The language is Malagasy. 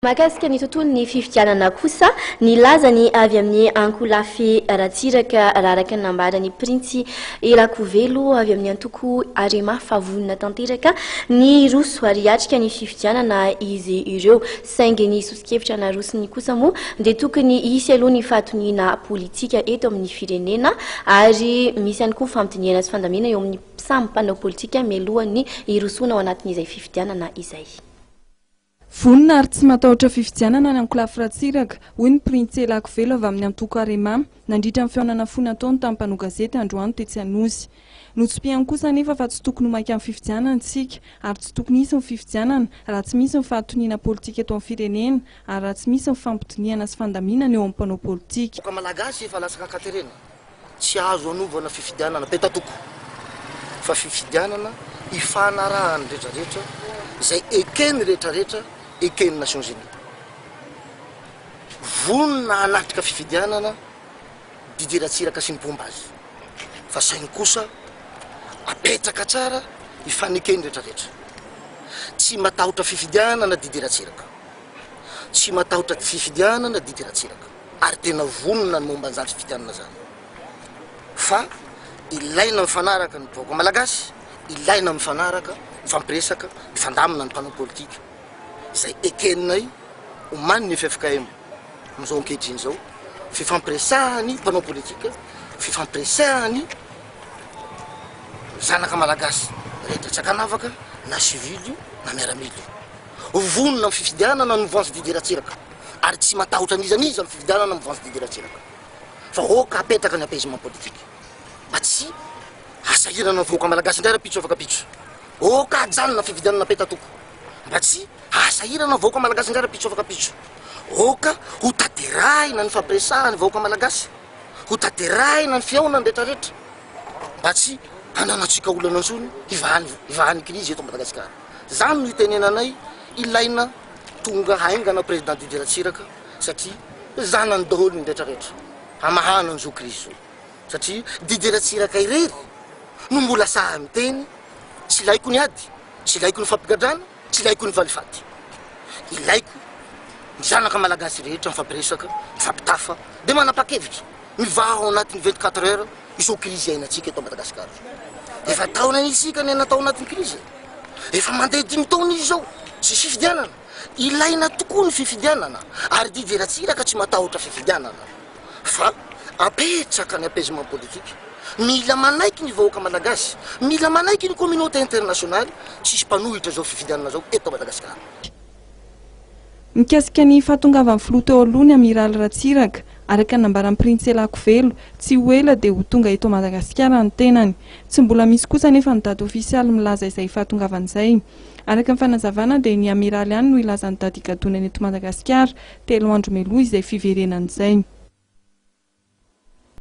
Mahakasika ny tontolon'ny fifidianana kosa, nilaza ny avy amin'ny ankolafy Ratsiraka raha araka ny nambaran'ny Printsy Elakovelo avy amin'ny antoko Arema fa vonona tanteraka ny hiroso ary hiatrika ny fifidianana izy ireo. Saingy ny soso-kevitra narosony kosa moa dia tokony hisy aloha ny fahatoniana politika eto amin'ny firenena ary misy ihany koa fampidinihana sy fandaminana eo amin'ny samy mpanao politika mialohan'ny hirosoana ao anatin'izay fifidianana izay. Vonona ary tsy matahotra fifidianana ny ankolafy Ratsiraka, hoy ny Printsy Elakovelo avy amin'ny antoko Arema, nandritra ny fihaonana fohy nataony tamin'ny mpanao gazety androany tetsy Anosy. Notsipihany kosa anefa fa tsy tokony ho maika amin'ny fifidianana isika ary tsy tokony hisy ny fifidianana raha tsy misy ny fahatoniana politika eto amin'ny firenena ary raha tsy misy ny fampitoniana sy fandaminana eo amin'ny mpanao politika. Vahoaka malagasy efa latsaka an-katerena. Tsy azo anovana fifidianana petatoko fa fifidianana ifanarahan'ny retraretra izay eken'ny retraretra eken'ny Nations Unies. Vonona hanatrika fifidianana Didier Ratsiraka sy ny mpomba azy fa saingy kosa apetraka tsara ifaneken'ny retraretra. Tsy matahotra fifidianana Didier Ratsiraka. Tsy matahotra fifidianana Didier Ratsiraka. ary tena vonona ny momba an'izany fifidianana izany fa ilaina mifanaraka ny vahoaka malagasy, ilaina mifanaraka, mifampiresaka, mifandamina ny mpanao politika izay ekenay omanin'ny ffkm amin'izao ankehitriny izao, fifampiresahan'ny mpanao politika, fifampiresahan'ny zanaka malagasy rehetra tsy ankanavaka na sivily io na miaramila io. Vonona amin'ny fifidianana ny mouvance Didier Ratsiraka. ary tsy matahotra n'iza n'iza amin'ny fifidianana mouvance Didier Ratsiraka fa ok apetraka ny apaisement politique mba tsy hasahirana ny vahoaka malagasy indray rapitso afaka pitso, ok ajanona ny fifidianana petatoko mba tsy hahasahirana ny vahoaka malagasy indray rapitso afaka pitso, ok ho tanterahina ny fampiresahana ny vahoaka malagasy, ho tanterahina ny fihaonana retraretra mba tsy hananantsika olana intsony hivahany hivahan'ny krizy eto Madagasikara, zany no itenenanay ilaina Tonga haingana président Didier Ratsiraka satria zanany daholo ny retraretra hamahana an'izao crise izao satria Didier Ratsiraka irery no mbola sahy miteny tsy ilaiko ny ady, tsy ilaiko ny fampigadrana, tsy ilaiko ny valifaty. Ilaiko ny zanaka malagasy rehetra mifampiresaka, mifampitafa dia manapa-kevitra mivaha ao anatin'ny 24 heures izao crise iainantsika eto Madagasikara izao. Efa taona isika niaina tao anatin'ny crise e. Efa mandeha dimy taona izy izao, tsisy fifidianana. Ilaina tokoa ny fifidianana ary Didier Ratsiraka tsy matahotra fifidianana fa apetraka ny apaisement politique. Mila manaiky ny vahoaka malagasy, mila manaiky ny communauté internationale, tsisy mpanohitra izao fifidianana izao eto Madagasikara. Mikasika ny fahatongavan'ny filoha teo aloha ny Amiraly Ratsiraka, araka ny nambaran'ny Printsy Elakovelo, tsy ho ela dia ho tonga eto Madagasikara ny tenany. Tsy mbola misy kosa anefa ny daty ofisialy milaza izay fahatongavany izay. Araka ny fanazavana dia ny Amiraly ihany no hilaza ny daty higadonany eto Madagasikara, telo andro mialoha izay fiverenany izay.